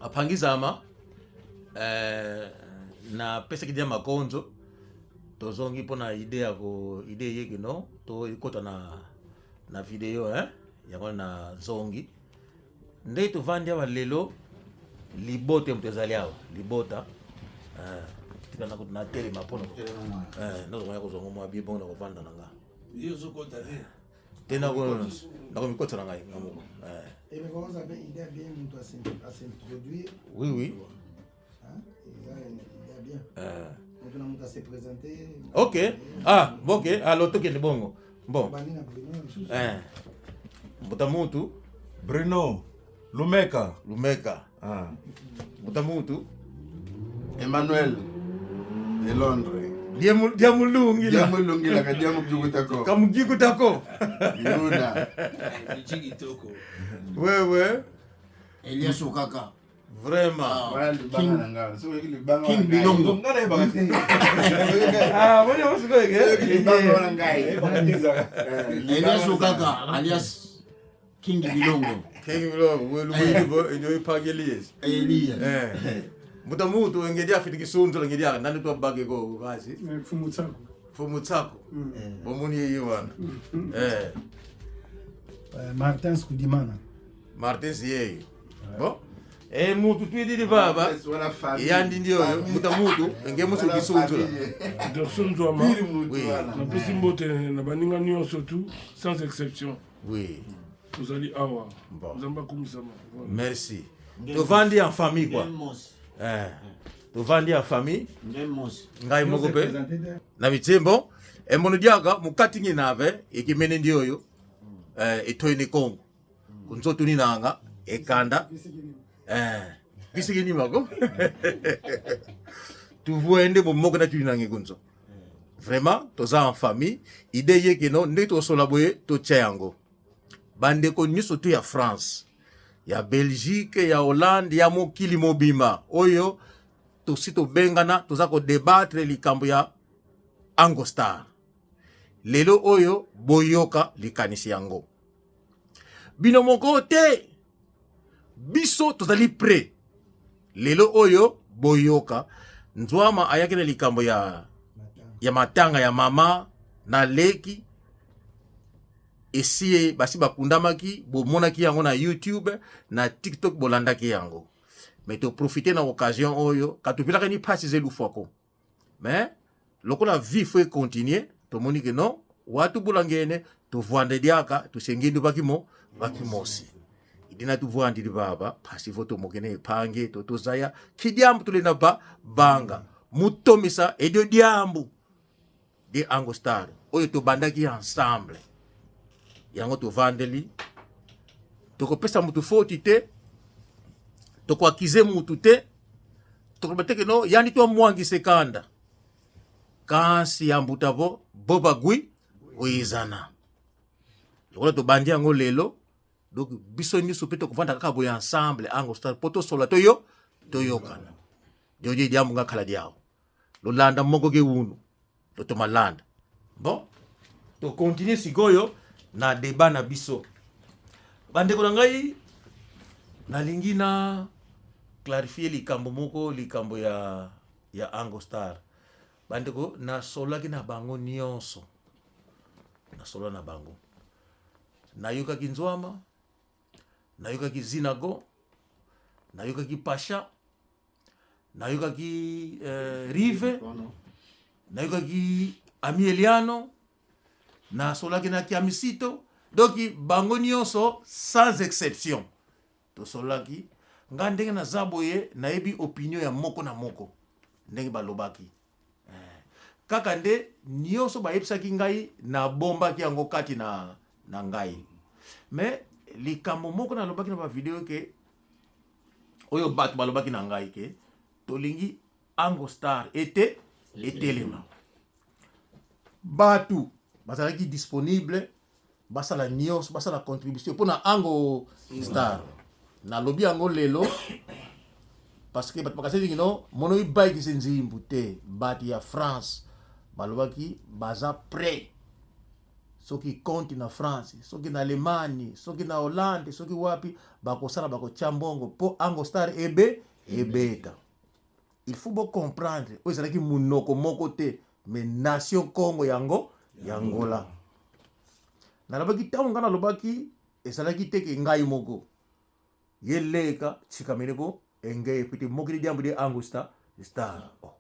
Apangizama eh, napesaki dia makonzo tozongi mpo na idée ya ko idée eyeki no to ekota na na video hein yango na zongi nde tovandi awa lelo libota moto ezali awa libota eh, tika natelema mpo eh, nazokoya kozwa ngo mwa bie bongo na kovanda na nga te nakomikotisa na ngai nga moko eh. Oui, oui. Ok, ah, ok, alors tokende bongo. Bon. Eh. Mbuta mutu. Bruno Lumeka. Lumeka. Ah. Mbuta mutu. Emmanuel de Londres. Diamulungila. Diamulungila ka diamugikutako. Kamugikutako. Yuna. Wewe. Elias Okaka. Vraiment. Wana libanga na nga. Soki oyoki libanga King wana ngai. Bilongo. Nga nayebaka te. Ah, boni yango sikoyo ke? Soki libanga wana ngai. Elias Okaka alias King Bilongo. King Bilongo, welu wili bo inyo ipagelies. Elias. Eh. Muta mutu ngedi afiti kisunzo ngedi aka nani to bage ko kasi. Mfumu Tsako. Mfumu Tsako. Bomoni ye wana. Eh. Martin Skudimana. Martin Siyeyo. Bon. Eh mutu twidili baba. Wana famille. Yandi ndio yo muta mutu nge musu Wana kisunzo. famille. Garçon Nzwama, Pire mutu Oui. wana. napesi mbote na baninga nyonso tout sans exception. Oui. Tozali awa. Bon. Nzambe akumisama. Voilà. Merci. Tovandi en famille quoi. Ngemos. Eh. Tovandi en famille. Ngemos. Ngai moko pe. Na bitsembo emono diaka mukati ngi nave ikimene ndioyo eh etoyini Kongo. Kunzotu ni nanga ekanda eh bisiki ni mako tuvuende bomoko na tuli nange kunzo vraiment toza en famille idée ye kino ndenge tokosola boye totia yango bandeko nyonso tu ya France ya Belgique ya Hollande ya mokili mobimba oyo tosi tobengana toza kodebattre likambo ya Angostar lelo oyo boyoka likanisi yango bino moko te biso tozali prêt lelo oyo boyoka nzwama ayaki na likambo ya, ya matanga ya mama na leki esi basi bakundamaki bomonaki yango na youtube na tiktok bolandaki yango mais toprofite na occasion oyo katupelaka ni mpasi zelufwako mais lokola vie faut continuer tomoni ke non watu bulangene tuvwande diaka tusengindu bakimo bakimosi idina tuvwandili baba pasi fo tomokene epange totozaya kidiambu tulina ba banga mutomisa edio diambu de Ango Star oyo tobandaki ensemble yango tovandeli tokopesa mutu foti te tokoakize mutu te tokoloba te ke no yandi twamwangisa ekanda kasi ya mbuta bo bo bagwi wizana lokola tobandi yango lelo donc biso nyonso mpe tokovanda kaka boye ensemble ango star mpo tosola toyo toyokana diodio diambu nga kala diao lolanda moko ke wunu lotomalanda bon tokontinue sikoyo na debat na biso bandeko na ngai nalingi na clarifie likambo moko likambo ya ya Angostar bandeko nasolaki na bango nyonso nasola na bango nayokaki nzwama nayokaki zinago nayokaki pasha nayokaki eh, rive nayokaki ami eliano nasolaki na kiamisito donc bango nyonso sans exception tosololaki nga ndenge naza boye nayebi opinion ya moko na moko ndenge balobaki eh, kaka nde nyonso bayebisaki ngai nabombaki yango kati na, na ngai mais likambo moko nalobaki na bavideo ke oyo bato balobaki na ngai ke tolingi Ango Star ete etelema bato bazalaki disponible basala nyonso basala contribution mpo na Ango Star nalobi yango lelo parce que bato bakasaki kino mono ibaikisi nzimbu te bato ya France balobaki baza prêt. Soki compte na France, soki na Allemagne, soki na Hollande, soki wapi, bakosala, bakotya mbongo mpo Ango Star ebe ebeta. Il faut bo comprendre oyo ezalaki monoko moko te, mais nation Congo yango yangola. Nalobaki ntango ngai nalobaki, ezalaki te ke ngai moko ye leka tshikamene ko engeye pete mokili diambu de Ango Star star. Oh.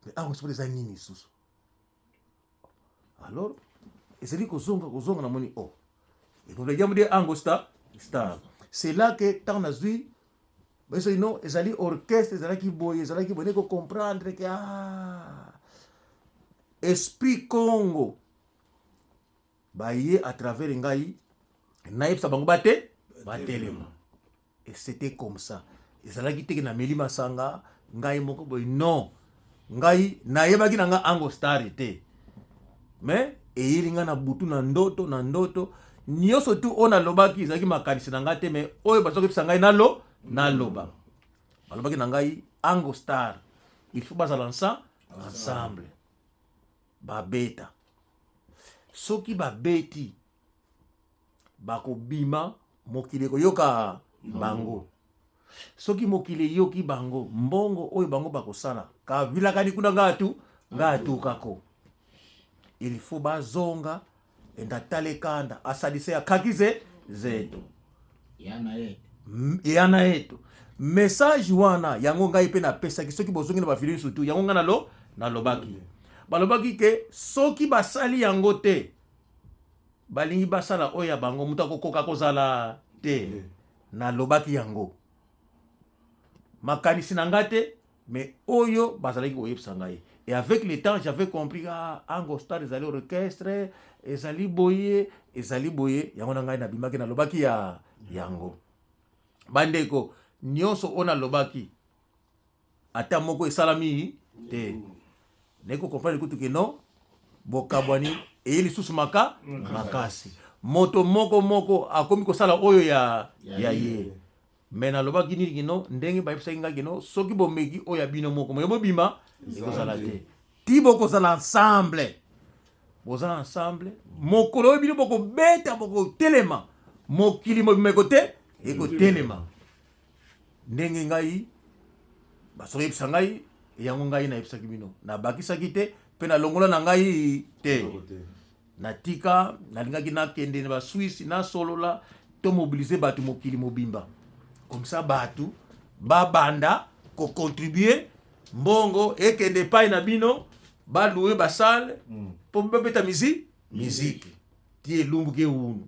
Mais Ango Star eza nini lisusu? Alors ezali kozonga kozonga, namoni oh, ekolo diambu de Ango Star star. C'est là que ntango nazwi biso ino ezali orchestre, ezalaki boye, ezalaki boye, neko comprendre ke ah, esprit Congo baye à travers ngai nayebisa bango bate batelema. Et c'était comme ça. Ezalaki teke nameli masanga ngai moko boye, non, ngai nayebaki na nga Ango Star te, mais eyeli ngai na butu na ndoto, na ndoto nyonso tu oyo nalobaki ezalaki makanisi na ngai te, mais oyo bazokoyebisa ngai nalo naloba. Balobaki na ngai Ango Star il faut bazala ensemble, babeta. Soki babeti, bakobima, mokili ekoyoka bango. Soki mokili eyoki bango, mbongo oyo bango bakosala kavilakani kuna ngai atu ngai atukako. Il faut bazonga enda talekanda asalise akakize zetu yana yetu. Message wana yango ngai mpe napesaki. Soki bozongi na bavideo surtout yango ngai nalo nalobaki, balobaki ke soki basali yango te, balingi basala oyo ya bango, moto akokoka kozala te. Nalobaki yango makanisi na ngai te, mais oyo bazalaki koyebisa ngai. Et avec le temps, j'avais compris: ah, Ango Star ezali orchestre, ezali boye, ezali boye. Yango na ngai nabimaki, nalobaki ya yango. Bandeko nyonso oyo nalobaki, ata moko esalami te. Naye kocomprendre kutu ke non, bokabwani eye lisusu maka makasi, moto moko moko akomi kosala oyo ya ye. Me nalobaki nini? Kino ndenge bayebisaki ngai kino soki bomeki oyo ya bino moko, moye bobima ekozala te ti bokozala ensemble. Boza ensemble, mokolo oyo bino bokobeta, bokotelema, mokili mobima ekote ekotelema. Ndenge ngai basokoyebisa ngai yango, ngai nayebisaki bino, nabakisaki te mpe nalongola na ngai te. Natika nalingaki nakende na baSuisse, nasolola, tomobiliser bato mokili mobimba, comme ça bato babanda kocontribuer, mbongo ekende epai na bino, balouer basalles mpo babeta miziki ti elumbuki ewunu.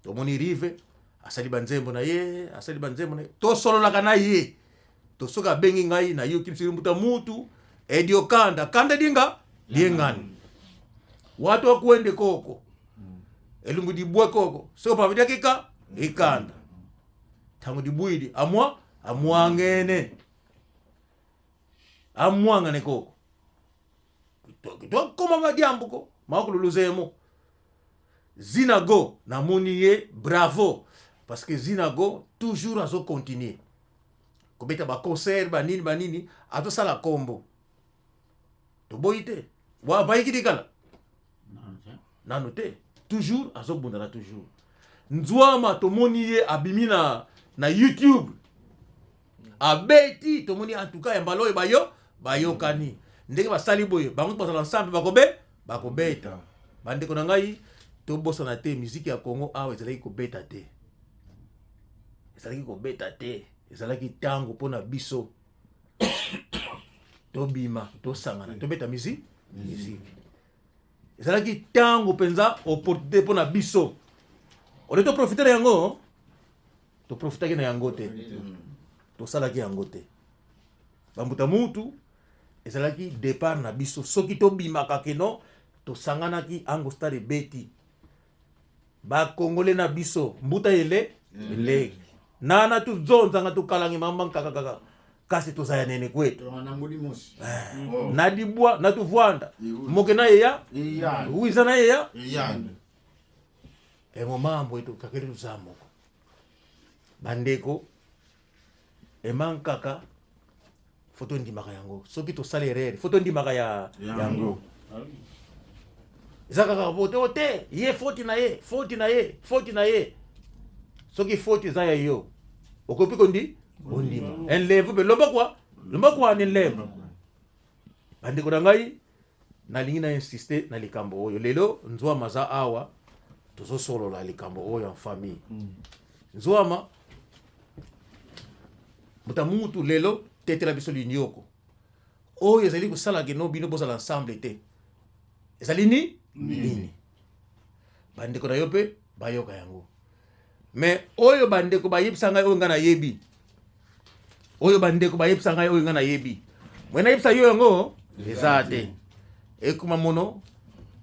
Tomoni Rive asali banzembo na ye, asali banzembo na ye, tosololaka na ye to soki abengi ngai, nayoki biso mbuta mutu edio kanda kanda dinga liengani watu akwende koko elumbu dibwe koko soko pavidiakika ikanda tango dibwidi amwa amwangene amwangane koko tokoma badiambuko makululuzemo. Zinago namoni ye, bravo, parce que Zinago toujours azocontinue kobeta baconcert, banini banini, azosala kombo. Toboyi te, wabayiki kala nano te, toujours azobundana toujours. Nzwama tomoni ye abimi na YouTube, abeti, tomoni en tout cas ya mbala oyo bayo bayokani ndenge basali boye, bango bazala ensemble, bakobe bakobeta. Bandeko na ngai, tobosana te, miziki ya Congo awa ezalaki kobeta te, ezalaki kobeta te. Ezalaki ntango mpona biso tobima, tosangana, tobeta miziki. Ezalaki ntango mpenza, opportunité mpona biso ole toprofite na yango. Toprofitaki na yango te, tosalaki yango te. Bambuta mutu ezalaki départ na biso. Soki tobimaka keno tosanganaki, Ango Star ebeti, bakongole na biso mbuta ele eleki nana tuzonzanga tukalangi mamba nkaka kaka kasi toza ya nene kwetu. Na dibwa na tuvwanda moke na yeya wiza na yeya emo mambo etu kakeli tuza moko. Bandeko, emankaka fo tondimaka yango. Soki tosala erreur, fo tondimaka ya yango. Eza kaka bote o te, ye foti na ye, foti na ye, foti na ye. Soki foti eza ya yo, okoki kondi kondima. Enlève be lomba kwa, lomba kwa ni enlève. Bandeko na ngai, nalingi na insister na likambo oyo. Lelo Nzwama aza awa, tozosolola likambo oyo en famille. Nzwama moto mutu lelo tetela biso linyoko oyo ezali kosala keno bino bozala ensemble te. Ezali ni nini? Bandeko na yo mpe bayoka yango. Mais oyo bandeko bayebisa ngai oyo ngai nayebi, oyo bandeko bayebisa ngai oyo ngai nayebi, mwe nayebisa yo yango eza te. Ekuma mono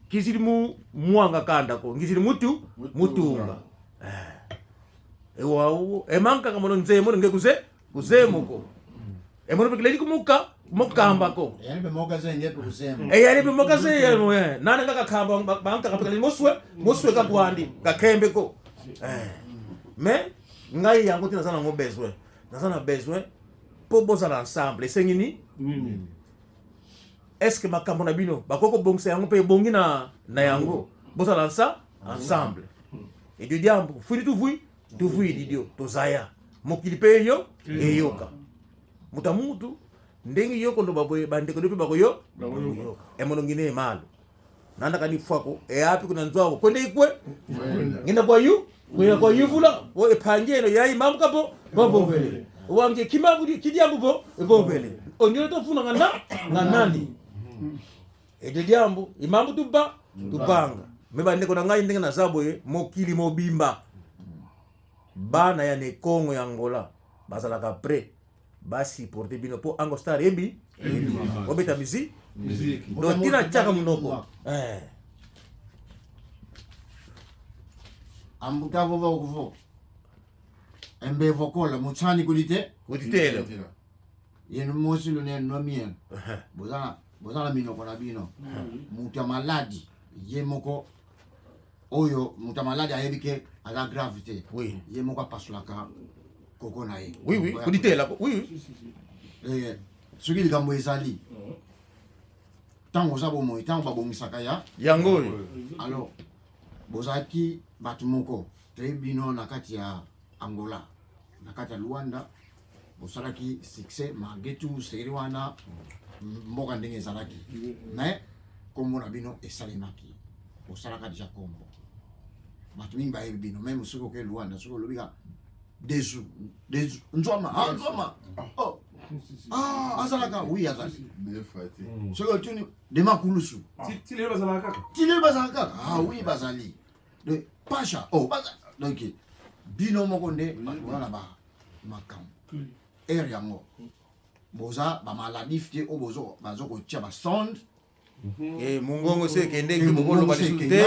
kizili mu mwanga kanda ko ngizili mutu mutunga ewawu emankaka mono nzemo nge kuze kuzemoko emono pekileli kumuka mukambako Eyali mpe moko azenge mpe kuzema. Eyali mpe moko azenge nane nga kakamba bankaka pekileli moswe moswe kakwandi kakembeko. Mais ngai yango te naza nango besoin, naza na besoin mpo bozala ensemble. Esengi ni est-ce que makambo na bino bakoki kobongisa yango mpe ebongi na yango bozala ensemble. Et de diambo funi tuvui tuvui didio tozaya mokili mpe eyo eyoka moto ya mutu ndenge yo koloba boye bandeko mpe bakoyo bakoyoka emonongi ne malo nandaka ni fwako eapi kuna nzwako kwende ikwe ngenda kwa yu kwenda kwa yuvula o epangeno yayi mamuka bo bobombele wange kimabu kidiambu bo ebombele onyo tofuna ngana nganani ede diambu imambu tuba tubanga me bandeko na ngai ndenge naza boye mokili mobimba bana ya Nekongo ya Angola bazalaka prêt basupporter bino po Ango Star ebi obeta musique donc tina tiaka monoko ambuta vova okuvo embevo kola mutsani kulite kutitela yenu mosi lune nomien bozana bozana minoko na bino mutu ya maladi ye moko oyo mutu ya maladi ayebi ke aza grave te. Oui. Ye moko apasolaka koko na ye. Oui, oui, kutitela oui, oui. Soki likambo ezali ntango oza bomoi ntango babongisaka ya yango oyo. Alors bozalaki bato moko toyebi bino na kati ya Angola na kati ya Luanda bosalaki succès malgré tout série wana mboka ndenge ezalaki mais kombo na bino esalemaki bosalaka déjà kombo bato mingi bayebi bino même soki oke Luanda soki olobi ka desu desu nzwama ah nzwama oh ah azalaka oui azali soki otuni dema kulusu ti lelo bazalaka kaka ti lelo bazalaka kaka ah oui bazali de pasha oh bazali donc bino moko nde bato wana na ba makambo air yango boza ba maladif te oyo bozo bazo kotia ba sonde Mongongo se ekendeki bokoloba lisusu te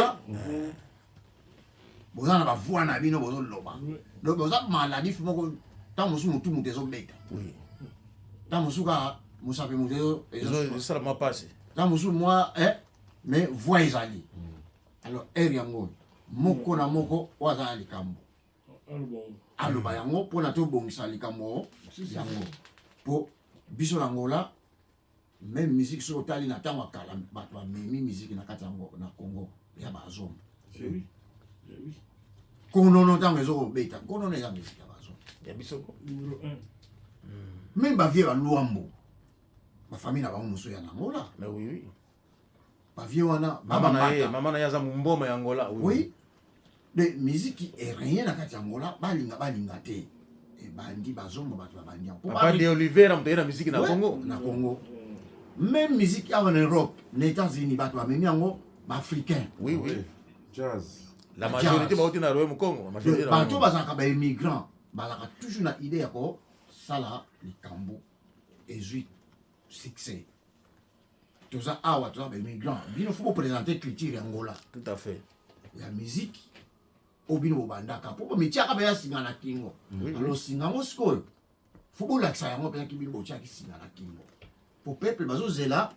boza na ba voix na bino bozoloba donc boza maladif moko ntango mosusu motu moto ezobeta ntango mosusu kaka mosapi moto ezosala mwa pasi ntango mosusu mwa mais voix ezali alors air yango moko na moko oyo aza na likambo aloba yango mpona tobongisa likambo yango po biso na Angola même musique soki otali na ntango ya kala bato bamemi musique na kati yango na Congo ya bazombo konono ntango ezokobeta konono eza musique ya bazombo ya biso même bavie ba Luambo bafamille na bango mosusu ya na Angola mais oui oui bavie wana mama na ye aza mboma ya Angola oui de musique ereye na kati ya Angola balinga balinga te ebandi bazombo bato babandi yango Papa de Oliveira moto ye na musique na Congo na Congo même musique awa na Europe na États-Unis bato bamemi yango baafricain oui oui jazz la majorité bauti na Royaume Congo bato bazalaka baimmigrant bazalaka toujours na idée ya kosala likambo ezwi succès toza awa toza baimmigrant bino faut boprésenter culture ya Angola tout à fait ya musique oyo bino bobandaka mpo bomitiaka mpe ya singa na kingo alors singa yango sikoyo fo bolakisa yango mpenzaki bino botiaki singa na kingo po peuple bazozela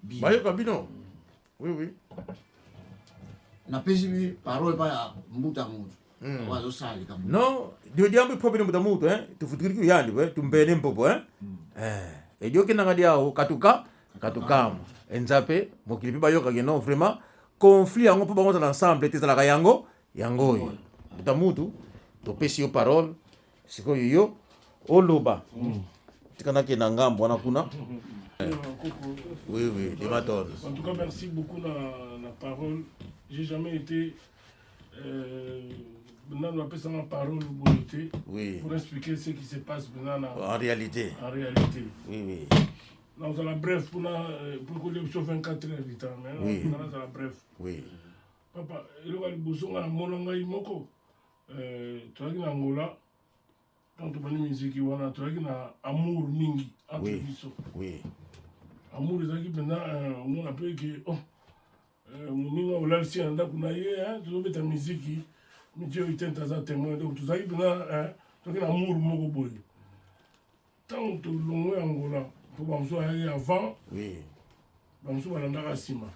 bino bayoka bino oui oui napesi bi parole epai ya mbuta mutu oyo azosala likambo non dio diambo ipopi ni mbuta mutu hein tufutukiri kuyandi we tumbene mpopo hein edio kinanga diao katuka katukama enzape mokili mpe bayokaki non vraiment. Conflit yango mpo bango ozala ensemble te, ezalaka yango yango oyo. Mbuta mutu, topesi yo parole sikoyo, yo oloba. Tika nakende na ngambo wana kuna. Oui, Limaton. En tout cas, merci beaucoup la parole. J'ai jamais été nanu apesanga parole boye te pour expliquer ce qui se passe maintenant en réalité. En réalité. Oui. Nazala bref mpona pour kolia biso 24 heures du temps, mais nazala bref. Papa, eloko ya liboso nga namona ngai moko, tozalaki na Angola. Ntango tobandi miziki wana, tozalaki na amour mingi entre biso. Amour ezalaki mpenza, omona mpe ke oh, moninga olalisi na ndako na ye, tozobeta miziki miti oyo itente aza témoin. Donc tozalaki mpenza, tozalaki na amour moko boye. Ntango tolongwe Angola, mpo bamosusu ayaki avant, bamosusu balandaka nsima.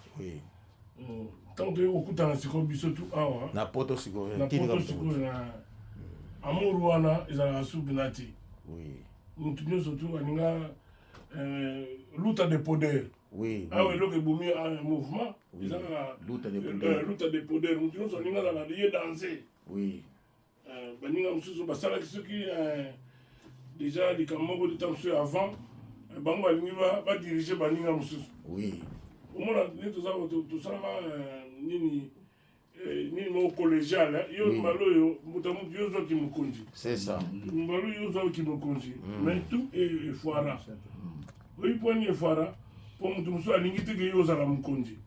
Ntango toyei kokutana sikoyo biso tu awa na Poto sikoyo, na Poto sikoyo, na amour wana ezalaka su mpena te. Motu nyonso tu alinga luta de poder. Awa eloko ebomi mouvement eza kaka luta de poder. Luta de poder, motu nyonso alinga azala ye danse. Baninga mosusu basalaki soki déjà likambo moko leta mosusu avant, bango balingi badirige baninga mosusu. Omona nde tosalaka nini nini moko collégial. Yo mbala oyo, moto motu yo ozwaki mokonzi. C'est ça. Mbala oyo ozwaki mokonzi, mais tout efoira. Oyi mpo nini efoira? Mpo moto mosusu alingi te ke yo ozala mokonzi.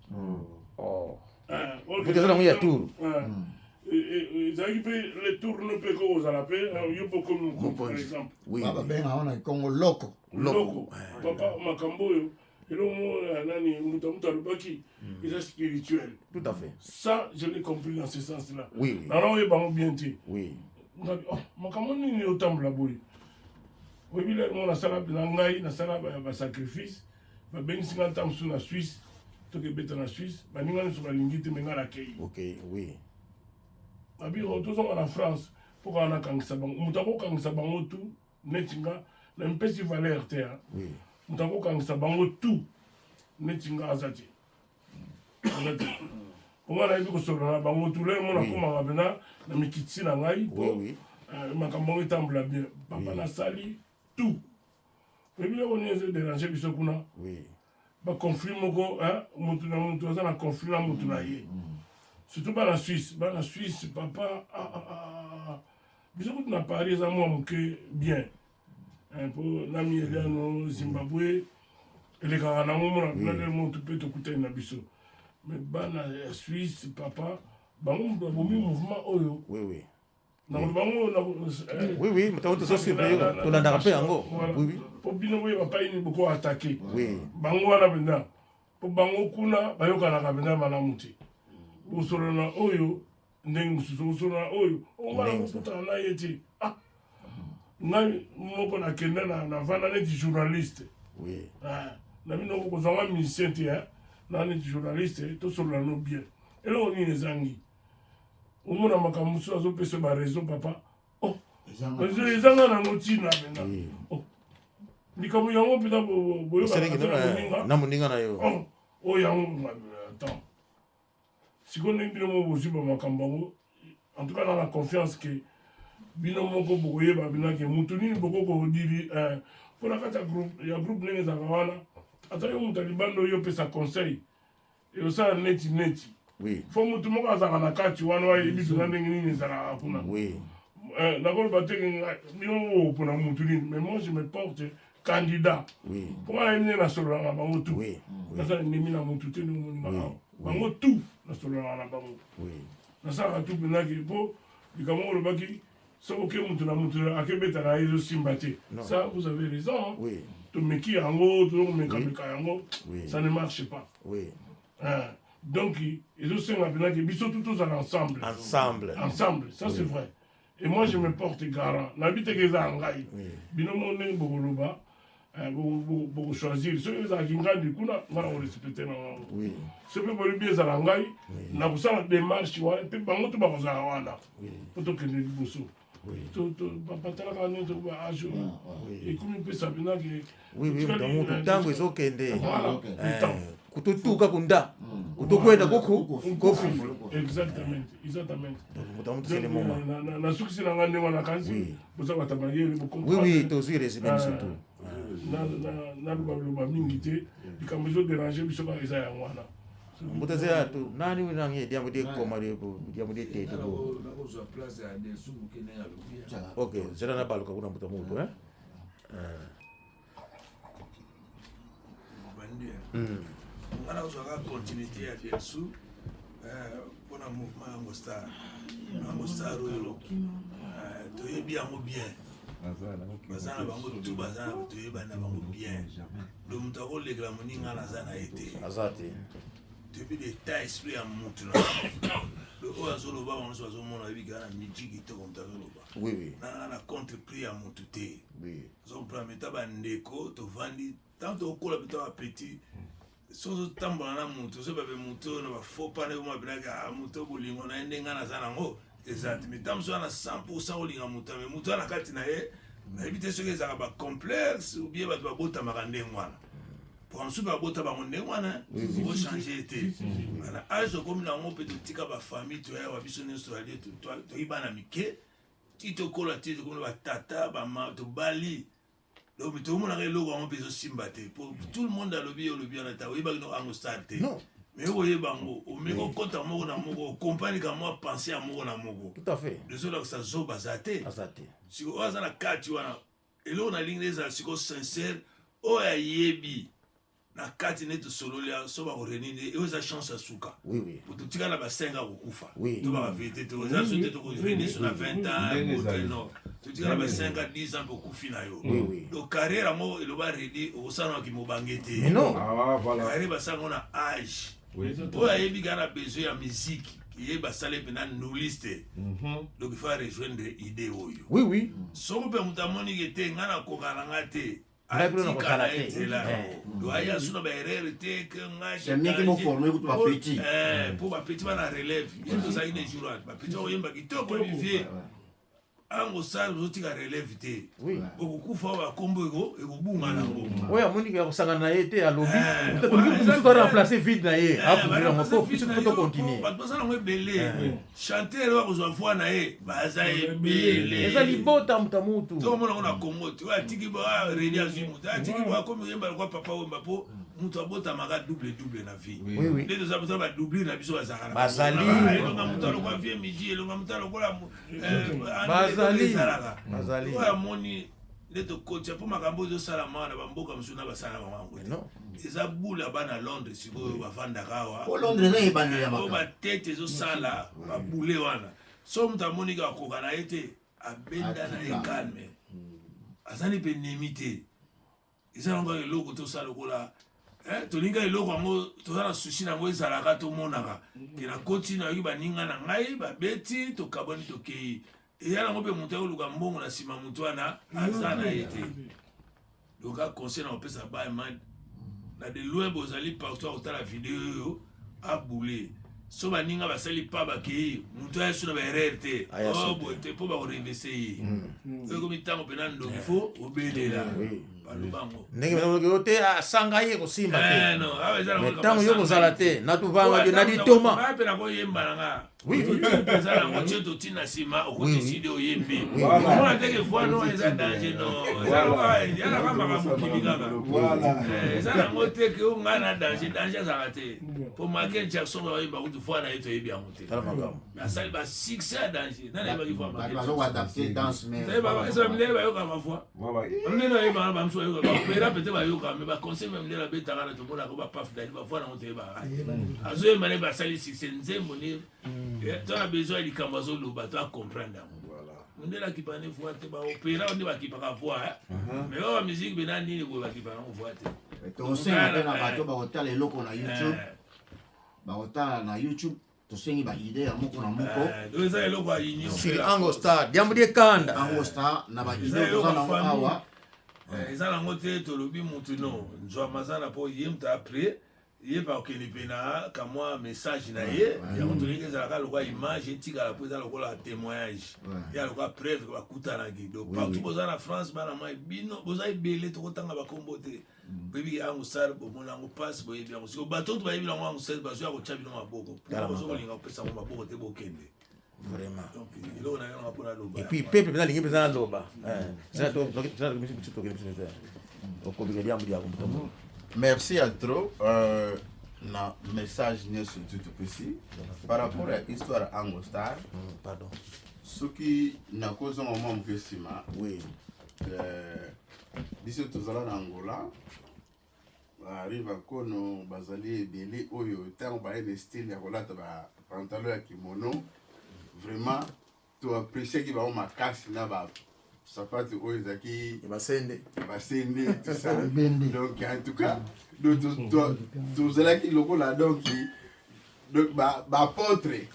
Eza nango ya tour. Ezalaki mpe le tourne mpe kokozala mpe yo mpo okomi mokonzi, par exemple. Babenga wana Kongo loko. Loko. Papa, makambo oyo, eloko mo nani moto moto alobaki eza spirituel. Tout à fait. Ça, je l'ai compris dans ce sens là. Oui. Nana oyeba yango bien te. Ngabi, oh, makambo nini otambola boye? Oyebi, lelo mo nasala na ngai, nasala basacrifice, babengisi nga ntango mosusu na Suisse, tokebeta na Suisse, baninga nyonso balingi te, me nga nakei. Babi tozonga na France mpo kaka nakangisa bango. Moto akokangisa bango tu neti nga na mipesi valeur te. Moto akokangisa bango tu neti nga aza te, aza te. Onga nayebi kosolola na bango tu. Lelo mo nakomaka mpena na mikitisi na ngai mpo makambo yango etambola bien. Papa, nasali tout. Oyebi eloko nini ezoderange biso kuna? Baconflit moko, motu na motu aza na conflit na motu na ye, surtout bana Suisse. Bana Suisse, papa, ah, ah, ah. Biso kutu na Paris eza mwa moke bien, mpo na Mieliano Zimbabwe elekaka nango, mona kuna motu mpe tokutani na biso. Mais bana ya Suisse, papa, bango moto babomi mouvement oyo. Nakoloba bango. Oui, moto tozosuivre yo, tolandaka mpe yango. Oui. Mpo bino boyeba pai nini boko attaquer bango wana mpenza, mpo bango kuna bayokanaka mpenza malamu te. Bosolola na oyo ndenge mosusu, bosolola na oyo ongana kokutana na ye te. Ah, ngai moko nakenda, navanda neti journaliste. Na bino kozwanga musicien te, na neti journaliste, tosolola no bien. Eloko nini ezangi? Omona makambo mosusu azopesa baraison, papa, oh, ezanga nango ntina mpenza. Oh, likambo yango mpenza boyokana na moninga na yo. Oyo yango, attends, sikoyo ndenge bino moko bozwi bamakambo yango, en tout cas na confiance ke bino moko bokoyeba bino ke motu nini boko kodiri mpona kati ya groupe ndenge ezalaka wana. Ata yo moto ya libanda oyo opesa conseil, ekosala neti neti fo motu moko azalaka na kati wana, ayebi mpenza ndenge nini ezalaka kuna. Nakoloba te bino mpona motu nini, mais moi je me porte candidat mpo nga nayebi ndenge nasololaka na bango tu. Naza ennemi na motu te. Ndenge omoninga awa, bango tu nasololaka na bango, nasalaka tu mpenzaki mpo likambo olobaki, soki oke motu na motu akebeta na ye, ezosimba te. Ça, vous avez raison. Tomeki yango, tozokomekameka yango, ça ne marche pas. Donc ezosenga mpenza ke biso tu tozala ensemble. Ensemble. Ensemble, ça c'est vrai. Et moi je me porte garant. Nayebi teke eza ya ngai, bino mo ndenge bokoloba, bokochoisir. Soki ezalaki ngandi kuna, nga na korespecte na yango. Soki mpe bolobi ezala ngai, nakosala démarche wana mpe bango to bakozala wana mpo tokende liboso. Batalaka nde ba age oyo ekomi pesa mpena ke Oui, oui, moto moto ntango ezokende kutotuka kunda kutokwenda kuku kofufu. Exactement, exactement. Donc moto moto, c'est le moment. Nasukisi na ngai ndenge wana, kasi boza bato mayele. Oui, oui, tozwi résumé surtout. Naloba loba mingi te, likambo ezoderange biso kaka eza yango wana. Mbuta zela tu nani nangi diambo de koma de diambo de tete bo. Nakozwa place ya Delsu moke ndenge alobi. Ok, zela na baluka kuna mbuta moto hein. Bandi nga nakozwaka continuité ya Delsu mpona mouvement Yango Star. Yango Star oyo toyebi yango bien, baza na bango tu, baza na toyebani na bango bien. Donc moto akolekela moninga naza na ye te. Aza te. Toyebi l'état esprit ya mutu na oyo azoloba, bango nyonso bazomona, oyebi kaka na miji kitoko moto azoloba. Nanga na contre prix ya mutu te. Ozocomprendre, ta bandeko tovandi, tant tokola mpe ta bapetit, soki ozotambola na motu, ozoyeba mpe motu oyo na bafaux pas ndenge mapinaka motu oyo, bolingo na ye ndenge naza nango eza te. Mais ntango mosusu wana 100 olinga motu, me motu wana na kati na ye nayebi te soki ezalaka bacomplexe ou bien bato babotamaka ndenge wana. Po mosusu babota bango ndenge wana, okochange te na age okomi nango. Mpe totika bafamille, toyawa biso nyonso toyali, toyi bana mike ti tokola, ti tokomi na batata bama, tobali. Donc tomonaka eloko yango mpe ezosimba te, po tout le monde alobi, olobi wana ta oyebaki no Ango Star te. Non. Mais okoyeba yango, omeki okota moko na moko, okompani ka mwa pensée ya moko na moko. Tout à fait. Ezolakisa zoba aza te. Aza te. Sikoyo oyo aza na kati wana, eloko nalingi ezala sikoyo sincère, oyo ayebi na kati nde tosololi so bakoréunir nde oyo eza chance ya suka. Po totika na ba 5 akokufa. To baka vérité te, eza so te tokoréunir so na 20 ans bote, non, totika na ba 5 ans, 10 ans mpe okufi na yo. Donc carrière yango eloba redi, okosalanaki mobange te. Mais non. Ah, voilà. Carrière basala yango na âge. Oyo ayebi kaka na besoin ya musique ye, basali mpena nuliste, donc il faut rejoindre idée oyo. Soko mpe moto amoniki te, ngai nakoka na nga te. Ngai kuna atika nakozala na ye te. nzela yango, aya so na baerreur te ke ngai. C'est mieux que boforme kutu bapetit. Mpo bapetit bana relève ye, tozalaki na jour wana bapetit bakoyemba kitoko, Olivier Ango Sar, ozotika relève te. Okokufa, oyo bakombo ekobunga nango. Oyo amoniki ya kosangana na ye te, alobi tolingi mosusu aremplace vide na ye, akouvrir yango po biso faut tocontinue. Bato baza nango ebele, chanteur oyo akozwa voix na ye baza ebele. Eza libota moto mutu. Tokomona ngo na Congo te, oyo atiki bo redi, azwi moto atiki bo akomi oyemba lokwa papa Wemba, mpo moto abotamaka double double na vie. Nde toza toza badoublure na biso bazalaka na Bazali. Elonga moto alokwa vie midi, elonga moto alokola Bazali. ezalaka. Bazali. Oyo amoni nde tokotia, mpo makambo oyo ezosalama na bamboka mosusu na basala bango yango te. Non. Eza bule ya bana Londres sikoyo bavandaka awa. Po Londres eza ebandeli ya oyo makambo. batete ezosala babule wana, so moto amoni kaka akoka na ye te, abenda na ye Atika. calme, azali mpe nemi te. Eza nango kaka eloko tosala lokola tolingi eloko yango, toza na susi na yango, ezalaka tomonaka ke nakoti, nayoki baninga na ngai babeti, tokabwani, tokei, eya nango mpe moto akoluka mbongo na nsima, moto wana aza na ye te. Donc a conseil na kopesa baemad na de loin, bozali partout, akotala video oyo, abule so baninga basali pa bakei, moto aya so na baerreur te. Aya so Oh, te. boye te, mpo bakorevese ye. Oyo ekomi ntango mpena ndoki, fo obelela, baloba yango. Ndenge yo te asanga ye kosimba te. Eh, non, awa eza nango Mais ntango yo kozala te, natuvanga yo na litoma. Nga mpe nakoyemba na nga. Eza nango tie toti na nsima, okotisi oyembi, omona teke voix no eza danger, no, ezalaka makambo mokili kaka. Eza nango te ke o ngai na danger, danger azalaka te, po Michael Jackson bayemba kutu voix na ye toyebi yango te. Tala makambo. Mais asali basuccès ya danger, nani ayebaki voix? Bato bazokoadapte danse, mais Mindele bayokaka bavoix, mindele bayebaka, bamosusu bayokaka baopéra pete bayoka, mais baconseil me mindele abetaka na tomonaka bapaf dali, bavoix nango toyebaka, azoyemba ne basali succès nzembo ne to na besoin ya likambo azoloba to acomprendre yango. Mindele akipa ne voix te, baopéra nde bakipaka voix, mais oyo bamusique mpena nini boye bakipaka yango voix te. Tosenga mpe na bato bakotala eloko na YouTube, bakotala na YouTube, tosengi baidée ya moko na moko. Donc eza eloko ya union. Sili Ango Star diambo die kanda. Ango Star na baidée Eza eloko toza ya nango famille. awa. Eza nango te tolobi mutu no nzwama aza na mpo ye moto apres. Ye mpe akokende mpe na kamwa message na ye yango tolingi ezalaka lokola image etikala mpo eza lokola témoignage ya lokola preuve ke bakutanaki. Donc partout boza na France, bana mai bino boza ebele, tokotanga bakombo te. Boyebi ke Ango Star, bomona yango mpasi, boyebi yango. Siko bato oyo bayebi yango, Ango Star bazwi ya kotya bino maboko. Bozo kolinga kopesa yango maboko te, bokende. Vraiment. Donc eloko na yango mpona loba. Et puis peuple mpenza alingi mpenza naloba. Biso tokende biso te okobika liambo liako moto. Merci ya trop na message nyonso tu topesi par rapport ya histoire ya Ango Star. Pardon. Soki nakozonga mwa moke nsima, biso tozala na Angola, bariva kono bazali ebele oyo ntango baye na style ya kolata bapantalon ya kimono, vraiment toappréciaki bango makasi na basapatu oyo ezalaki basende. Basende, tout ça. Donc en tout cas, donc tozalaki lokola donc baapôtre,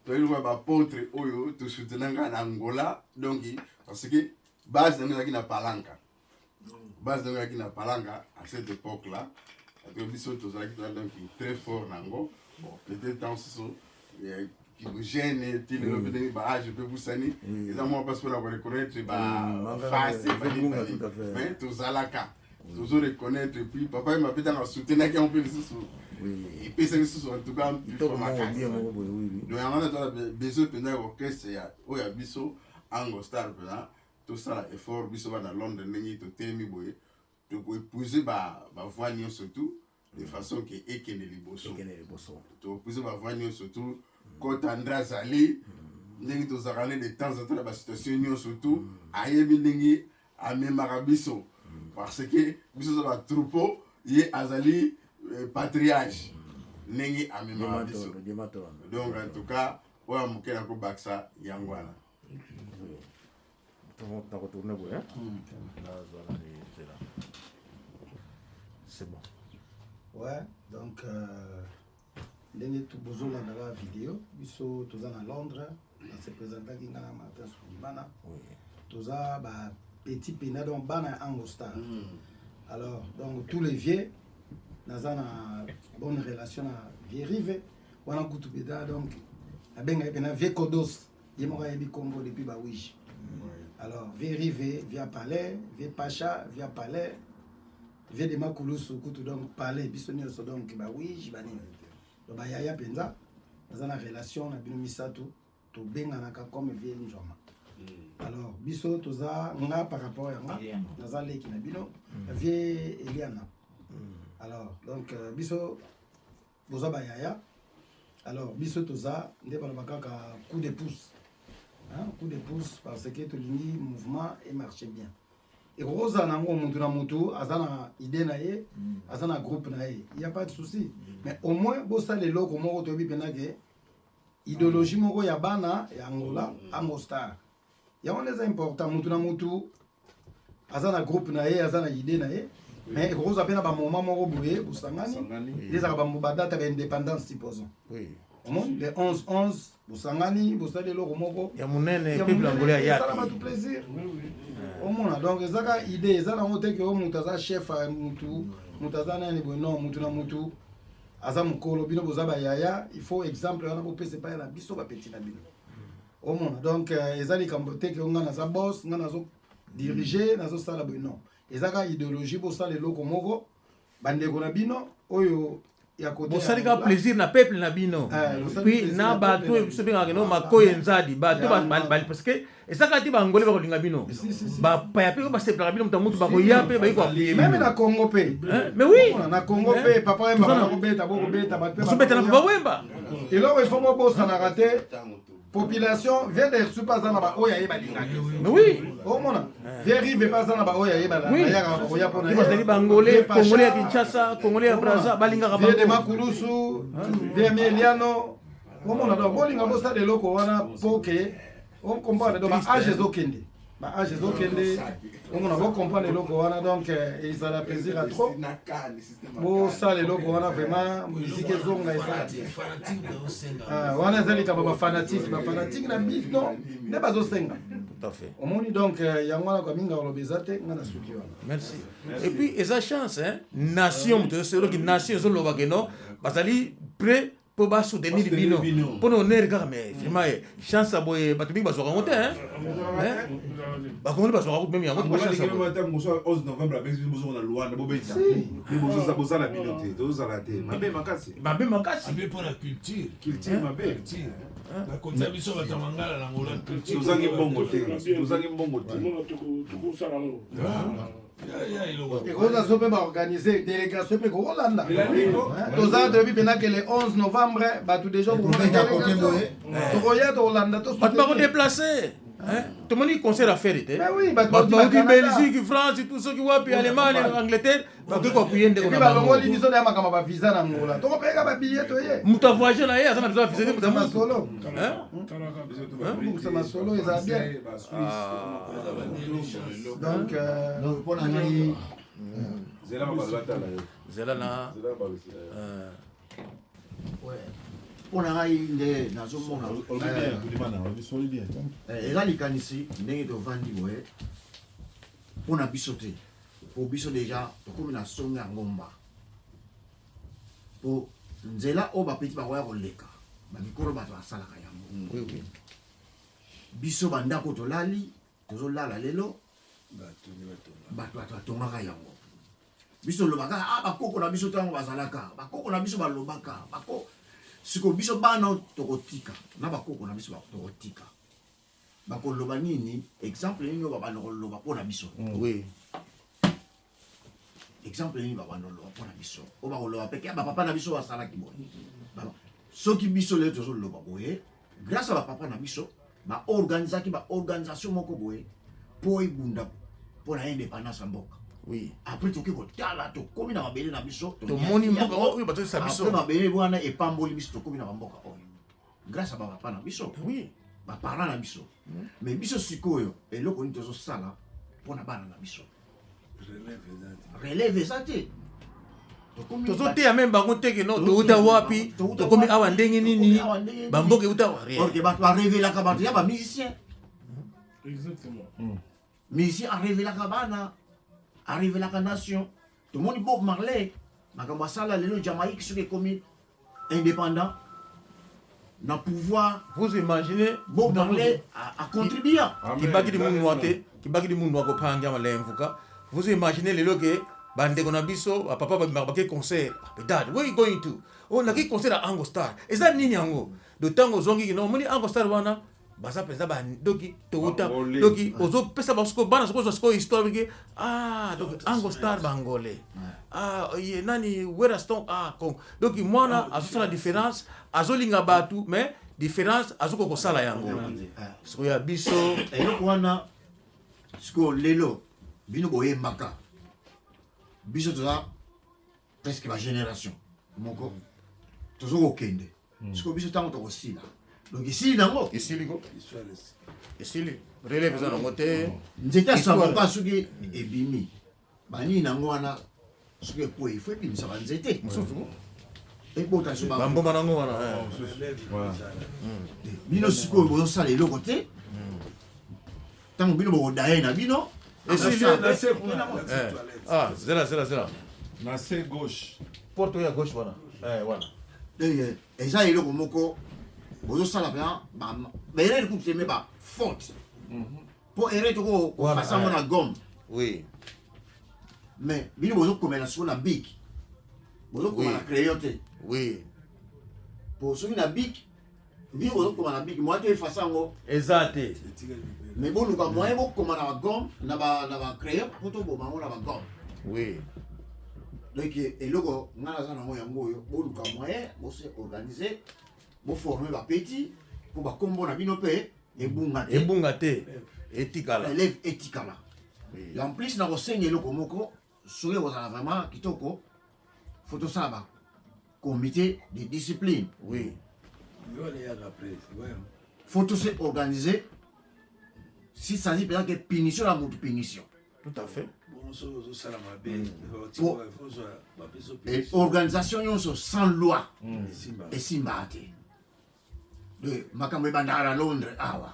toyei lokola baapôtre oyo tosoutenanga na Angola. Donc parce que base nango ezalaki na Palanka, base nango ezalaki na Palanka à cette époque là parce que biso tozalaki toza donc très fort nango. Bon, peut-être ntango mosusu jeune ti lelo mpe ndenge baage mpe busani, eza mwa mpasi mpona koreconnaître baface, mais tozalaka tozo reconnaître. Puis papa ye mape ntango asoutenaki yango mpe lisusu epesaki lisusu en tout cas kitoko moko bien moko boye, oui. Donc yango wana toza besoin mpenza ya orchestre ya oyo ya biso Ango Star. Mpenza tosala effort, biso bana Londres, ndenge totelemi boye, tokoépouser bavoix nyonso tout de façon ke ekende liboso. Ekende liboso. Tokoépouser bavoix nyonso tout. Kota André azali ndenge tozalaka ne de temps en temps na basituation nyonso tout, ayebi ndenge amemaka biso parce que biso oza batroupeau, ye azali patriarche, ndenge amemaka biso. Donc en tout cas, oyo ya moke nakobakisa yango wana. Nakotourne boye, nazwa na nzela, c'est bon. Ouais, donc ndenge bozolanda ba video, biso toza na Londres, nase présentaki nga na Martin Sukimana, toza ba petit pena, donc bana ya Ango Star. Alors donc tous les vieux, naza na bonne relation na vieux Rive wana kutu peda, donc nabengaki mpena vieux Kodos, ye moko ayebi kombo depuis bawige. Alors vieux Rive via palais, vieux Pacha via palais, vieux de Makulusu kutu, donc palais biso nyonso, donc bawige banini, donc bayaya mpenza naza na relation na bino misato, tobenganaka comme vieux Nzwama. Alors biso toza nga par rapport ya nga naza leki na bino, vieux Eliana. Alors donc biso boza bayaya. Alors biso toza nde baloba kaka coup de pouce, hein, coup de pouce, parce que tolingi mouvement emarche bien. Ekokozala nango mutu na mutu aza na idée na ye, aza na groupe na ye, y a pas de souci, mais au moins bosala eloko moko toyebi mpena ke idéologie moko ya bana ya Angola, Ango Star. Yango nde eza important. Mutu na mutu aza na groupe na ye, aza na idée na ye, mais ekokozwa mpe na bamoment moko boye bosangani, nde ezalaka badate ya baindépendance, supposons omoni le 11 11, bosangani, bosali eloko moko ya monene, peuple angolais esala ayapi bato plaisir omona. Donc ezaka idée, eza nango te ke o moto aza chef ya mutu, moto aza nani boye. Non, mutu na mutu aza mokolo, bino boza bayaya, il faut exemple wana bopesa epai na biso bapeti na bino omona. Donc eza likambo te ke nga naza boss, nga nazo dirige, nazosala boye. Non, eza kaka idéologie, bosala eloko moko bandeko na bino oyo ya côté bosali ya kaka Angola. Plaisir na peuple na bino. Bosali puis plaisir na na bato peuple na biso bino. bengaka no makoyi nzadi bato parce que eza kaka te bangole bakolinga bino, Si, si, si. bapaya mpe basepelaka bino, moto motu bakoya mpe bayi koappuyer. Même na Congo mpe. Mais oui. Omona, na Congo mpe papa Wemba bakobeta, bokobeta bato mpe. Bozobeta na bakoya. papa Wemba. Eloko ifo bobosanaka te, population vient de reçu mpe aza na baoyo aye balingaki. Mais oui. Omona vieux Rive mpe aza na baoyo aye bayaka bakoya mpona Ye bazali bangolais, congolais ya Kinshasa, congolais ya Braza balingaka vieux de bango. Makulusu, vieux Mieliano, omona. Donc bolinga bosala eloko wana po ke ocomprendre, donc baage ezokende. Ba âge ezokende omona bocomprendre eloko wana donc eh, ezala plaisir ya trop bosala eloko wana vraiment musique ezonga ezala bien ah, wana eza likambo bafanatike bafanatike na biso nde bazosenga omoni donc eh, yango wana kwa mingi oloba eza te nga na suki wana merci et puis eza chance hein nation moto eloki nation ezoloba ke non bazali prêt mpo basoutenir bino mpo na honneur kaka mais vraiment eh, chance ya boye bato mingi bazwaka yango te bakongoli bazwaka kutu meme yango te chance ya boye 11 novembre abengisi bino bozonga na Luanda bobeta bozala bino te tozala te mabe makasi mabe makasi mabe mpo na culture culture mabe bakonza biso bato ya mangala na ngola culture tozangi mbongo te tozangi mbongo te tokosala yango ekoza so mpe baorganize délégation mpe kokolanda toza toyebi mpena ke le 11 novembre bato déjà tokoya tokolanda bato bakodeplace tomoni concert affaire te bato bauti belgique france tout soki wapi allemagne angleterre bakoki koapuye ndeko na balongoli biso na ya makambo bavisa na ngola tokopeka babillet toye moto avoyage na ye aza na besoin ya visa te moto masolo masolo eza bien donc euh, mpo na ngai zela na mpo na ngai nde nazomona eh, eza likanisi ndenge tovandi boye mpo na biso te mpo biso deja tokomi na songe ya ngomba mpo nzela oyo bapeti bakoya koleka bamikolo bato basalaka yango biso bandako tolali tozolala lelo bato bato batongaka yango biso tolobaka ah bakoko na biso ntango bazalaka bakoko na biso balobaka bako sikoyo biso bana tokotika na bakoko na biso tokotika bakoloba nini exemple nini oyo babanda koloba mpo na biso mm. oui. exemple nini babanda koloba mpo na biso oyo bakoloba peke bapapa na biso basalaki boye soki biso lelo tozoloba boye grâce à bapapa na biso baorganisaki baorganisation moko boye mpo ebunda mpo na indépendance ya mboka oui. après tokoki kotala tokomi na mabele na biso tomoni mboka oyo batokisa biso mabele wana epamboli biso tokomi na bamboka oyo grâce à bapapa na biso oui. baparent na biso mm. mais biso sikoyo eloko nini tozosala mpo na bana na biso relève eza te tozoteya meme bango te ke no touta wapi tokomi awa ndenge nini bamboka euta rien bato barevelaka bato ya bamusicien hmm. musicien arevelaka bana arevelaka nation tomoni bob marley makambo asala lelo jamaïque soki ekomi indépendant na pouvoir vous imaginez Bob Marley a, a contribué kibakidi munwa te kibakidi munwa kopanga malemvuka vous imaginez lelo ke bandeko na biso bapapa babimaka bake concert dad where you going to oh naki concert ya ango star eza nini yango do ntango ozongi kino omoni ango star wana baza mpenza bandoki touta doki ozopesa bango sikoyo bana sikoyo ozwa sikoyo histoire ke ah donc ango star bangolais ah ye nani weraston ah congo donc mwana azosala différence azolinga bato mais différence azokoka kosala yango sikoyo ya biso eloko wana sikoyo lelo bino boyembaka biso toza presque ba génération moko tozo kokende hmm. sikoyo biso ntango tokosila donc esili nango esili ko esili relève eza nango te nzete ya savoka soki ebimi banini nango wana soki ekwei fo ebimisa banzete mosusu ebota so bamboma nango wana eh. bino sikoyo bozosala eloko te ntango bino bokodaye na bino esili eh. ah, zela zela zela na se gauche porte oyo ya gauche wana eh, wana eh, eza eloko moko bozosala mpenza baerreur kutu te me bafaute mpo erreur toko kofasa yango na gomme oui mais bino bozokomela sikoyo na bic bozokoma na crayon te oui po soki na bic bino bozokoma na bic moyen to efasa yango eza te mais boluka moyen bokoma na bagomme na bacrayon mpo toboma yango na bagomme oui donc eloko ngai naza nango yango oyo boluka moyen bose organise boforme bapeti mpo bakombo na bino mpe ebunga te ebunga te etikala relève etikala en plus nakosenga eloko moko soki ekozala vraiment kitoko fo tosala ba comité de discipline oui fo tose organiser. Si s'agit mpenza ke punition na motu, punition. Tout à fait. Organisation nyonso sans loi esimbaka te. Makambo ebandaka na Londres awa,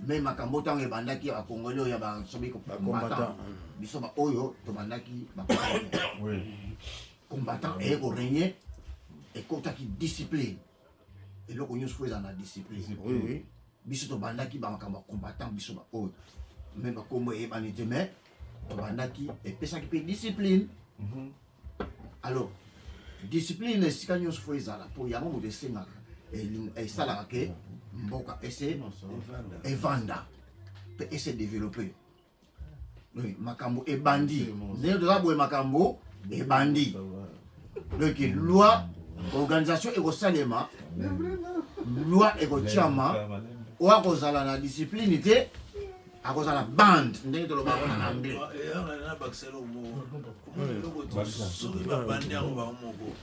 me makambo ntango ebandaki ya bakongoli oyo ya basobi combattant, biso baoyo tobandaki bacombattant, eye korégner, ekotaki discipline. Eloko nyonso fo ezala na discipline. Biso tobandaki bamakambo ya combattant, biso baoyo me bakombo eyebani te, mais tobandaki, epesaki mpe discipline. Alors discipline esika nyonso fo ezala, mpo yango moto esengaka, esalaka ke mboka ese evanda mpe ese développe. Makambo ebandi ndenge toza boye, makambo ebandi. Donc loi, organisation ekosalema, loi ekotiama. Oyo akozala na discipline te akozala bande, ndenge tolobaka na anglais. Soki babandi yango bango moko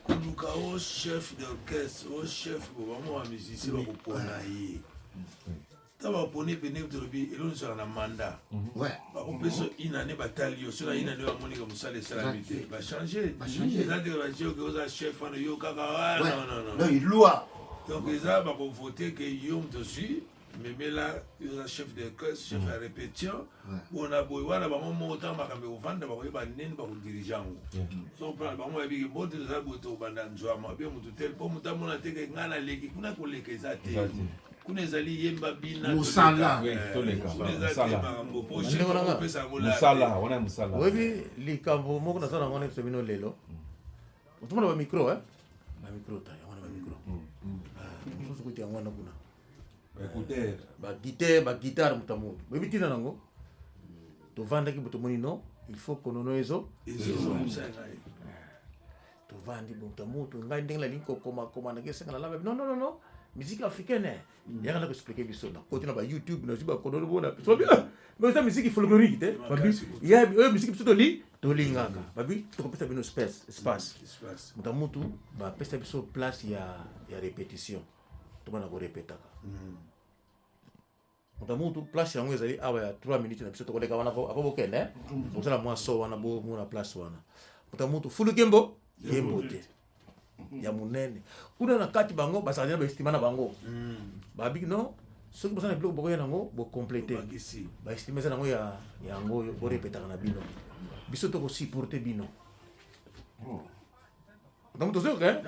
koluka o chef d'orchestre, o chef, bango bamusicien bakopona ye. Ta baponi pene, tolobi eloko ezalaka na mandat, bakopesa une année, batali yo. So na une année bamonika mosala esalami te, bachange. Eza te batie oke oza chef wana yo kaka, non, non. Loi. Donc eza bakovote ke yo moto ozwi memela, yo oza chef d'orchestre, chef ya répétition bona boye wana. Bango moko ntango makambo ekovanda, bakoyeba ndeni bakodirige yango. So mpona bango bayebiki mbote toza boye, tokobanda nzwama be motu tel, mpo motu amona te ke ngai naleki kuna. Koleka eza te, kuna ezali yemba, bina. Mosala. Eza te makambo po chef akopesa yango. Mosala wana, mosala. Oyebi likambo moko naza nango na biso bino lelo, otomona bamicro, bamicro ta yango wana, bamicro mosusu kuti yango wana kuna. Écouteur. Baguitare, baguitare, moto ya moto boyebi ntina nango. Tovandaki bo, tomoni non, il faut konono ezo tovandi moto ya moto. Ngai ndenge nalingi kokomakoma, naki esenga na lamba. Non, non, non, non, musique africaine yaka na koexpliquer biso. Nakoti na bayoutube, nazwi bakonono bona biso, mais eza musique folklorique te. Babi oyo musique biso toli tolingaka. Babi tokopesa bino espace. Moto ya mutu bapesa biso place ya répétition, tobanda korepetaka. Moto ya mutu, place yango ezali awa ya 3 minutes na biso tokoleka wana apo bokende bosala mwa so wana, bomona place wana. Moto ya mutu, fulu kembo kembo te ya monene kuna na kati, bango bazalaka na bainstrument na bango. Babiki non, soki boza na biloko bokoya nango, bocomplete bainstrument eza nango ya yango oyo borepetaka na bino, biso tokosupporte bino. Donc tozoyoka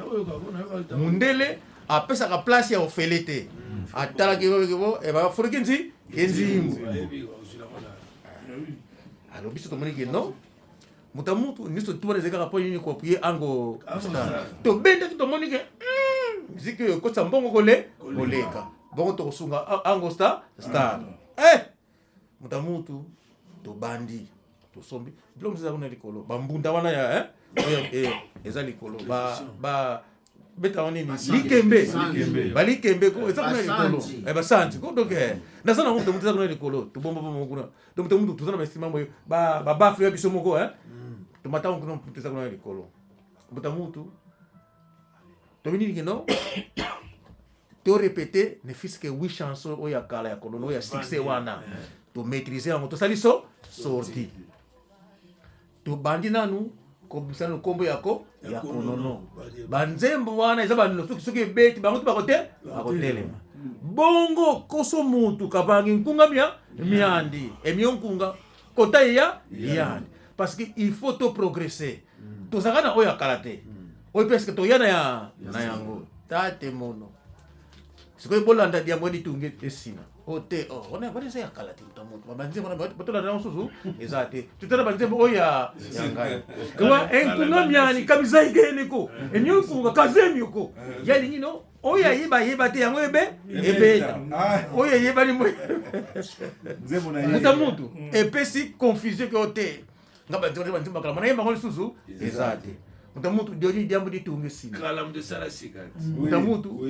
mundele apesaka place ya ofele te. Atalaki bafuluki nzi enzimbu. Alors biso tomoni ke non, moto ya mutu nyonso tu wana ezali kaka mpo nini? Koappuyer Ango. Tobendaki, tomoni ke miziki oyo ekotisa mbongo kole koleka bongo, tokosunga Ango Star. Star moto ya mutu, tobandi, tosombi biloko mosusu eza kuna likolo, bambunda wana ya oyo eza likolo, ba betaka nini, likembe, balikembe ko eza kuna likolo, basanti ko. Donc naza nango, moto eza kuna likolo, tobomba bongo kuna. Donc moto mutu toza na bainstrument boye, babaffle ya biso moko, tomata kuna, moto eza kuna likolo. Moto mutu tobi nini ke non, torépété ne fût-ce que huit chansons oyo ya kala ya kolona, oyo ya succès wana, tomaîtrise yango, tosali so sorti, tobandi nanu kobimisa nanu nkombo yako ya konono. Banzembo wana eza bano, soki ebeti bango te, bakote bakotelema bongo. Koso mutu kabangi nkunga mia miandi emio nkunga kota eya yandi, parce que il faut to progresser. Tozalaka na oyo ya kala te, oyo presque toya na ya na yango tate mono. Sikoyo bolanda diambo litungi esina o te, wana wana eza ya kala te. Moto moto banzembo wana batolanda yango susu eza te. Totala banzembo oyo ya ngai kawa enkunga miani kamizaikene emio nkunga kazemi ko yalingi no oyo ayeba ayeba te yango ebe ebeta oyo eyebani moto mutu epesi confusion ke o te nga banzembo banzembo bakala mana yembango lisusu eza te. Moto mutu dioni diambo ditungi esina moto mutu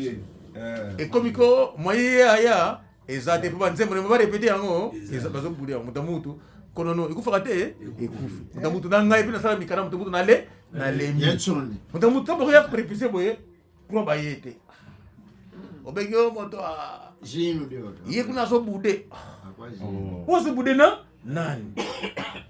ekomi ko moye aya eza te, mpo banzembo na barepete yango bazobule yango. Moto mutu konono ekufaka te, ekufi. Moto mutu na ngai mpe nasala mikanda, moto mutu nale nalembi. Moto mutu ntango bokoya korepese boye kuna, baye te, obengi yo moto ye kuna azobude. Ozobude na nani?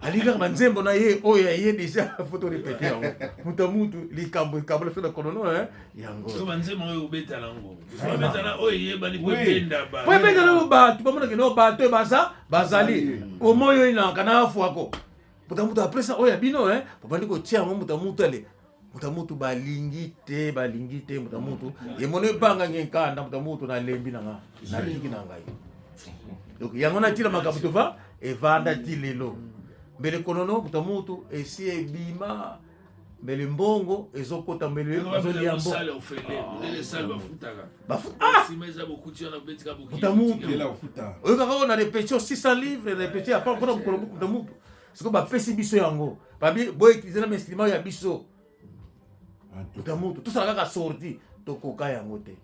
Alingi kaka banzembo na ye oyo ya ye déjà, faut torépéter yango. Moto ya mutu, likambo likambo so na konono yango. So banzembo oyo obetala yango, obetala oyo eyebani po ebenda. Po ebenda nango bato, bamonake no bato oyo baza bazali omoi oyo inaka na afwako moto ya mutu. Après ça, oyo ya bino babandi kotia yango. Moto ya mutu ale, moto ya mutu balingi te, balingi te. Moto ya mutu emoni ebangangi nkanda. Moto ya mutu, nalembi na nga, natiki na ngai. Donc yango natina makambo tova evanda ti lelo. Mbele konono, moto ya mutu esi ebima, mbele mbongo ezokota, mbele bazolia mbongo. Salle ofele, mondele salle bafutaka. Ah! Nsima eza bokuti wana, obetika. Moto ya mutu. Yela ofuta. Oyokaka oyo na répétition 600 livres répétition ya mpona mokolo. Moto ya mutu, sikoyo bapesi biso yango, babi boutiliser na bainstrument ya biso. Moto ya mutu, tosala kaka sortie, tokoka yango te.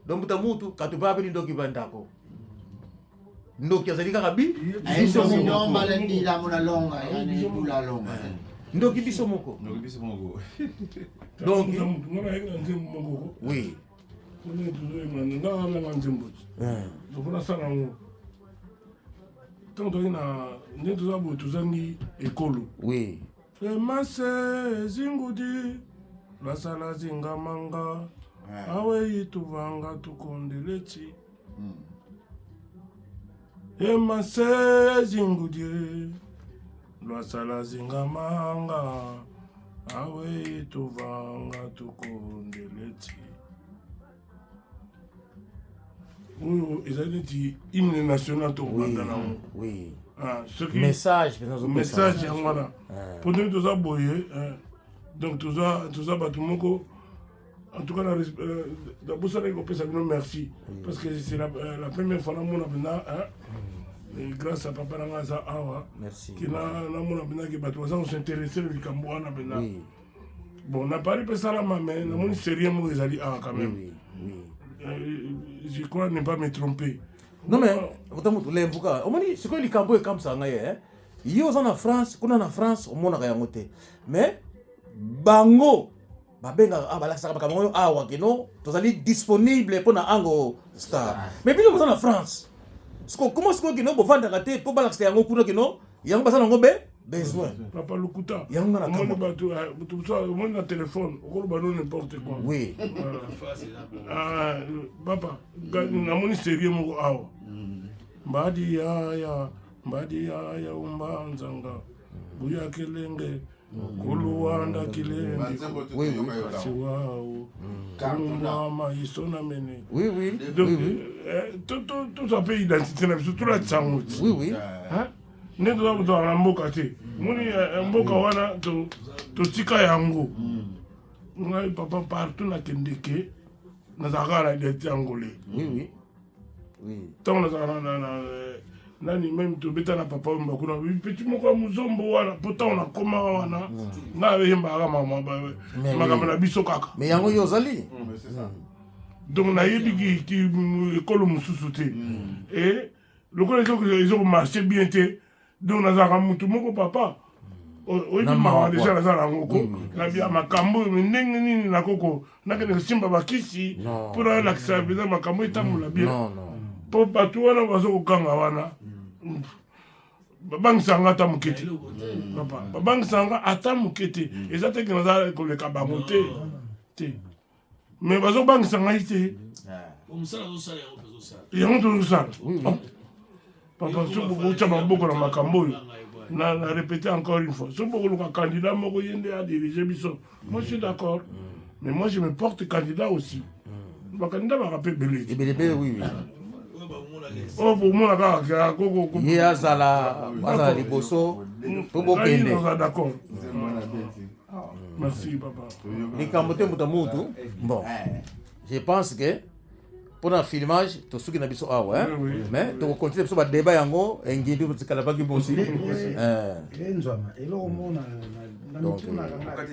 Donc moto ya mutu, kato mpe ndoki bandako, ndoki azali kaka bi biso moko. Nomba lendila mona longa yani bula longa. Ndoki biso moko. Ndoki biso moko. Donc nga nayeki na nzembo moko. Ndenge tozoyemba, nga alanga nzembo ti donc nasala yango. Ntango toyaki na ndenge toza boye, tozangi ekolo. Emase ezingudi lwasala zingamanga aweyi tuvanga tukondeleti. Emase ezingudi lwasala zingamanga aweyi tuvanga tukondeleti. Oyo ezali neti hymne national, tokobanda nango. Ah, soki message mpenza ozopesa. Message yango wana, po ndenge toza boye, donc toza bato moko. En tout cas, nabosanaki kopesa bino merci, parce que c'est la première fois namona mpenza, hein, grâce à papa nanga aza awa. Merci. Ke namona mpenza ke bato baza kos'intéresser na likambo wana mpenza. Bon, na Paris mpe salama, mais namoni sérieux moko ezali awa quand même. Je crois ne pas me tromper. Non, mais ota motu lembuka, omoni sikoyo likambo oyo ekamisaka ngai, yo oza na France, kuna na France omonaka yango te, mais bango babengaka, ah, balakisaka makambo oyo awa keno tozali disponible mpo na Ango Star. Mais bino boza na France, siko comment sikoyo keno bovandaka te mpo balakisa yango kuna, keno yango baza nango be besoin? Papa, lokuta. Yango nga na Omoni kamwa. bato, moto mosusu omoni na telefone, okoloba no n'importe quoi. Voilà. Ah, papa, namoni sérieux moko awa. Mbadi yaya, mbadi yaya umbanzanga buya kelenge kuluwanda kilenge. Banzembo tu toyoka Kasi yoka. wao kulumbwama isona mene. Donc tozwa mpe identité na biso, tolatisa yango ti. Hein? Nde toza kozala na mboka te. Moni mboka wana totika yango. Ngai papa, partout nakendeke, nazalaka kaka na identité angolais. Ntango nazalaka nani, même tobeta na papa oyo kuna, petit moko ya mozombo wana, mpo ntango nakomaka wana, ngai ayembaka makambo na biso kaka. Mais yango yo ozali. Mais c'est ça. Donc nayebi ekolo mosusu te. E lokola ezokomarcher bien te, donc nazalaka motu moko, papa, oyebi. Na mawa mawa, déjà quoi. naza nango ko nabia makambo oyo, mais ndenge nini nakoko nakende kosimba bakisi Non. mpo nayolakisa mpenza makambo etambola bien? Non. Mpo bato wana baza kokanga wana, babangisaka nga ata moke te. Papa, babangisaka nga ata moke te. Eza te ke naza koleka bango te, te, mais bazobangisa ngai te. Mosala azosala yango mpe azosala. Yango tozosala. Oui. Papa, soki bokotya maboko na makambo oyo, na répéter encore une fois, soki bokoluka candidat moko, ye nde adirige biso, moi je suis d'accord, mais moi je me porte candidat aussi. Bacandidat baka mpe ebele te. Ebelebele, oui. Oyo bamonaka. Oyo bomona kaka koko. Ye azala liboso to bokende. Naza d'accord. Nzembo wana beti. Merci, papa. Likambo te, moto ya mutu. Bon, je pense que mpona filmage tosuki na biso awa, hein? Oui. Mais tokocontinuer biso badébat yango engindi totikala baki bosi. Enzwama eloko mona na Donc, mitunaka ngai.